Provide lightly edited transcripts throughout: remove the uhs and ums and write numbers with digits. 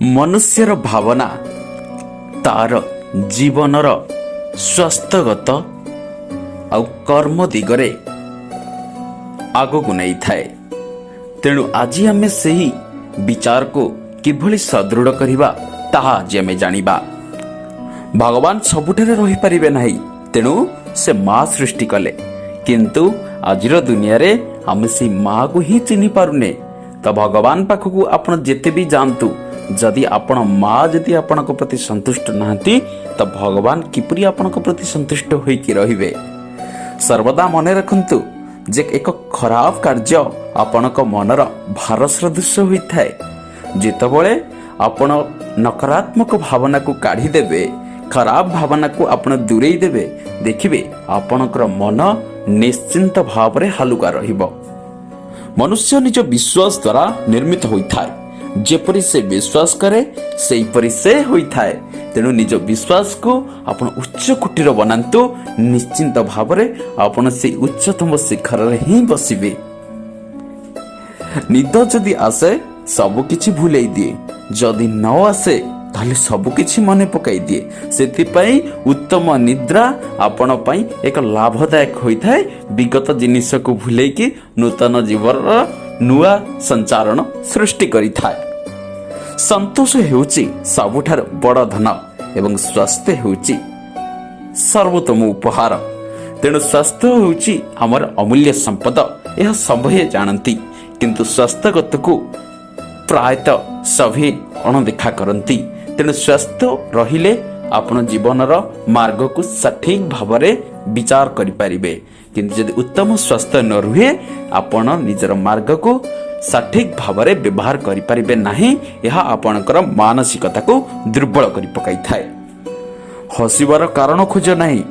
ମନୁଷ୍ୟର ଭାବନା ତାର ଜୀବନର ସ୍ୱାସ୍ଥ୍ୟଗତ ଆଉ କର୍ମ ଦିଗରେ ଆଗକୁ ନେଇଥାଏ। ତେଣୁ ଆଜି ଆମେ ସେହି ବିଚାରକୁ କିଭଳି ସଦୃଢ଼ କରିବା, ତାହା ଆଜି ଆମେ ଜାଣିବା। ଭଗବାନ ସବୁଠାରେ ରହିପାରିବେ ନାହିଁ, ତେଣୁ ସେ ମା ସୃଷ୍ଟି କଲେ। କିନ୍ତୁ ଆଜିର ଦୁନିଆରେ ଆମେ ସେଇ ମାକୁ ହିଁ ଚିହ୍ନି ପାରୁନେ। ତ ଭଗବାନ ପାଖକୁ ଆପଣ ଯେତେ ବି ଯାଆନ୍ତୁ, ଯଦି ଆପଣ ମା ଯଦି ଆପଣଙ୍କ ପ୍ରତି ସନ୍ତୁଷ୍ଟ ନାହାନ୍ତି, ତ ଭଗବାନ କିପରି ଆପଣଙ୍କ ପ୍ରତି ସନ୍ତୁଷ୍ଟ ହୋଇକି ରହିବେ? ସର୍ବଦା ମନେ ରଖନ୍ତୁ ଯେ ଏକ ଖରାପ କାର୍ଯ୍ୟ ଆପଣଙ୍କ ମନର ଭାର ସଦୃଶ ହୋଇଥାଏ। ଯେତେବେଳେ ଆପଣ ନକାରାତ୍ମକ ଭାବନାକୁ କାଢ଼ିଦେବେ, ଖରାପ ଭାବନାକୁ ଆପଣ ଦୂରେଇ ଦେବେ, ଦେଖିବେ ଆପଣଙ୍କର ମନ ନିଶ୍ଚିନ୍ତ ଭାବରେ ହାଲୁକା ରହିବ। ମନୁଷ୍ୟ ନିଜ ବିଶ୍ୱାସ ଦ୍ୱାରା ନିର୍ମିତ ହୋଇଥାଏ। ଯେପରି ସେ ବିଶ୍ୱାସ କରେ, ସେହିପରି ସେ ହୋଇଥାଏ। ତେଣୁ ନିଜ ବିଶ୍ୱାସକୁ ଆପଣ ଉଚ୍ଚ କୋଟିର ବନାନ୍ତୁ। ନିଶ୍ଚିନ୍ତ ଭାବରେ ଆପଣ ସେଇ ଉଚ୍ଚତମ ଶିଖରରେ ହିଁ ବସିବେ। ନିଦ ଯଦି ଆସେ, ସବୁ କିଛି ଭୁଲେଇ ଦିଏ। ଯଦି ନ ଆସେ, ତାହେଲେ ସବୁ କିଛି ମନେ ପକାଇ ଦିଏ। ସେଥିପାଇଁ ଉତ୍ତମ ନିଦ୍ରା ଆପଣ ପାଇଁ ଏକ ଲାଭଦାୟକ ହୋଇଥାଏ। ବିଗତ ଜିନିଷକୁ ଭୁଲେଇକି ନୂତନ ଜୀବନର ନୂଆ ସଞ୍ଚାରଣ ସୃଷ୍ଟି କରିଥାଏ। ସନ୍ତୋଷ ହେଉଛି ସବୁଠାରୁ ବଡ଼ ଧନ ଏବଂ ସ୍ୱାସ୍ଥ୍ୟ ହେଉଛି ସର୍ବୋତ୍ତମ ଉପହାର। ତେଣୁ ସ୍ୱାସ୍ଥ୍ୟ ହେଉଛି ଆମର ଅମୂଲ୍ୟ ସମ୍ପଦ। ଏହା ସଭେ ଜାଣନ୍ତି, କିନ୍ତୁ ସ୍ୱାସ୍ଥ୍ୟଗତକୁ ପ୍ରାୟତଃ ସଭେ ଅଣଦେଖା କରନ୍ତି। ତେଣୁ ସ୍ୱାସ୍ଥ୍ୟ ରହିଲେ ଆପଣ ଜୀବନର ମାର୍ଗକୁ ସଠିକ ଭାବରେ ବିଚାର କରିପାରିବେ। କିନ୍ତୁ ଯଦି ଉତ୍ତମ ସ୍ୱାସ୍ଥ୍ୟ ନ ରୁହେ, ଆପଣ ନିଜର ମାର୍ଗକୁ ସଠିକ ଭାବରେ ବ୍ୟବହାର କରିପାରିବେ ନାହିଁ। ଏହା ଆପଣଙ୍କର ମାନସିକତାକୁ ଦୁର୍ବଳ କରି ପକାଇଥାଏ। ହସିବାର କାରଣ ଖୋଜ ନାହିଁ,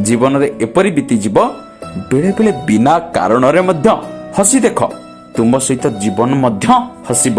ଜୀବନରେ ଏପରି ବିତିଯିବ। ବେଳେବେଳେ ବିନା କାରଣରେ ମଧ୍ୟ ହସି ଦେଖ, ତୁମ ସହିତ ଜୀବନ ମଧ୍ୟ ହସିବ।